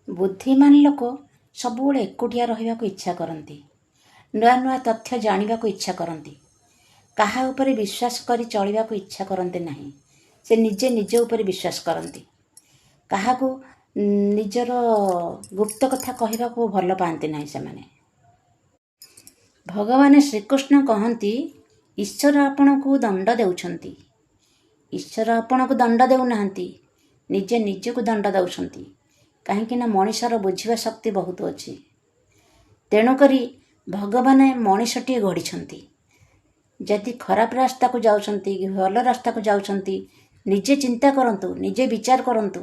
ବୁଦ୍ଧିମାନ ଲୋକ ସବୁବେଳେ ଏକୁଟିଆ ରହିବାକୁ ଇଚ୍ଛା କରନ୍ତି, ନୂଆ ନୂଆ ତଥ୍ୟ ଜାଣିବାକୁ ଇଚ୍ଛା କରନ୍ତି, କାହା ଉପରେ ବିଶ୍ୱାସ କରି ଚଳିବାକୁ ଇଚ୍ଛା କରନ୍ତି ନାହିଁ। ସେ ନିଜେ ନିଜ ଉପରେ ବିଶ୍ୱାସ କରନ୍ତି। କାହାକୁ ନିଜର ଗୁପ୍ତ କଥା କହିବାକୁ ଭଲ ପାଆନ୍ତି ନାହିଁ ସେମାନେ। ଭଗବାନ ଶ୍ରୀକୃଷ୍ଣ କହନ୍ତି, ଈଶ୍ୱର ଆପଣଙ୍କୁ ଦଣ୍ଡ ଦେଉଛନ୍ତି। ଈଶ୍ୱର ଆପଣଙ୍କୁ ଦଣ୍ଡ ଦେଉନାହାନ୍ତି, ନିଜେ ନିଜକୁ ଦଣ୍ଡ ଦେଉଛନ୍ତି। କାହିଁକିନା ମଣିଷର ବୁଝିବା ଶକ୍ତି ବହୁତ ଅଛି। ତେଣୁକରି ଭଗବାନ ମଣିଷଟିଏ ଗଢ଼ିଛନ୍ତି। ଯଦି ଖରାପ ରାସ୍ତାକୁ ଯାଉଛନ୍ତି କି ଭଲ ରାସ୍ତାକୁ ଯାଉଛନ୍ତି, ନିଜେ ଚିନ୍ତା କରନ୍ତୁ, ନିଜେ ବିଚାର କରନ୍ତୁ,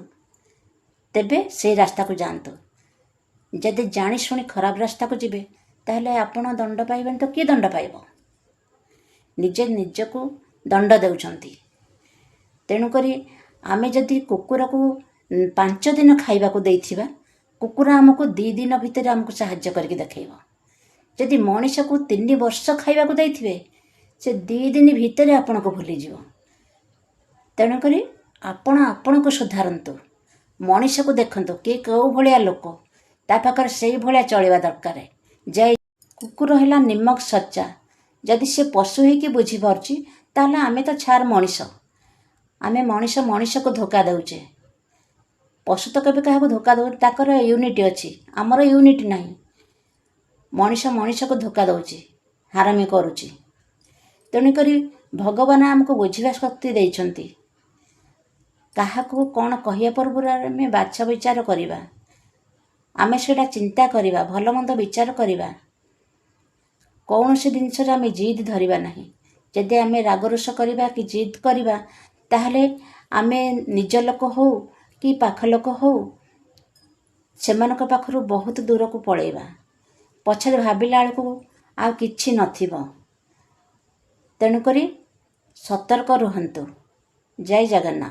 ତେବେ ସେଇ ରାସ୍ତାକୁ ଯାଆନ୍ତୁ। ଯଦି ଜାଣିଶୁଣି ଖରାପ ରାସ୍ତାକୁ ଯିବେ, ତାହେଲେ ଆପଣ ଦଣ୍ଡ ପାଇବେନି ତ କିଏ ଦଣ୍ଡ ପାଇବ? ନିଜେ ନିଜକୁ ଦଣ୍ଡ ଦେଉଛନ୍ତି। ତେଣୁକରି ଆମେ ଯଦି କୁକୁରକୁ 5 ଦିନ ଖାଇବାକୁ ଦେଇଥିବା, କୁକୁର ଆମକୁ 2 ଦିନ ଭିତରେ ଆମକୁ ସାହାଯ୍ୟ କରିକି ଦେଖେଇବ। ଯଦି ମଣିଷକୁ 3 ବର୍ଷ ଖାଇବାକୁ ଦେଇଥିବେ, ସେ 2 ଦିନ ଭିତରେ ଆପଣଙ୍କୁ ଭୁଲିଯିବ। ତେଣୁକରି ଆପଣ ଆପଣଙ୍କୁ ସୁଧାରନ୍ତୁ, ମଣିଷକୁ ଦେଖନ୍ତୁ କିଏ କେଉଁ ଭଳିଆ ଲୋକ, ତା ପାଖରେ ସେଇଭଳିଆ ଚଳିବା ଦରକାର। ଜୟ। କୁକୁର ହେଲା ନିମକ ସଚ୍ଚା। ଯଦି ସେ ପଶୁ ହେଇକି ବୁଝିପାରୁଛି, ତାହେଲେ ଆମେ ତ ଛାର ମଣିଷ। ଆମେ ମଣିଷ ମଣିଷକୁ ଧୋକା ଦେଉଛେ। ପଶୁ ତ କେବେ କାହାକୁ ଧୋକା ଦେଉ, ତାଙ୍କର ୟୁନିଟି ଅଛି, ଆମର ୟୁନିଟି ନାହିଁ। ମଣିଷ ମଣିଷକୁ ଧୋକା ଦେଉଛି, ହାରାମି କରୁଛି। ତେଣୁକରି ଭଗବାନ ଆମକୁ ବୁଝିବା ଶକ୍ତି ଦେଇଛନ୍ତି। କାହାକୁ କ'ଣ କହିବା ପୂର୍ବରୁ ଆମେ ବାଛ ବିଚାର କରିବା, ଆମେ ସେଇଟା ଚିନ୍ତା କରିବା, ଭଲ ମନ୍ଦ ବିଚାର କରିବା। କୌଣସି ଜିନିଷରେ ଆମେ ଜିଦ୍ ଧରିବା ନାହିଁ। ଯଦି ଆମେ ରାଗରୁଷ କରିବା କି ଜିଦ୍ କରିବା, ତାହେଲେ ଆମେ ନିଜ ଲୋକ ହଉ କି ପାଖ ଲୋକ ହଉ, ସେମାନଙ୍କ ପାଖରୁ ବହୁତ ଦୂରକୁ ପଳେଇବା। ପଛରେ ଭାବିଲା ବେଳକୁ ଆଉ କିଛି ନଥିବ। ତେଣୁକରି ସତର୍କ ରୁହନ୍ତୁ। ଜୟ ଜଗନ୍ନାଥ।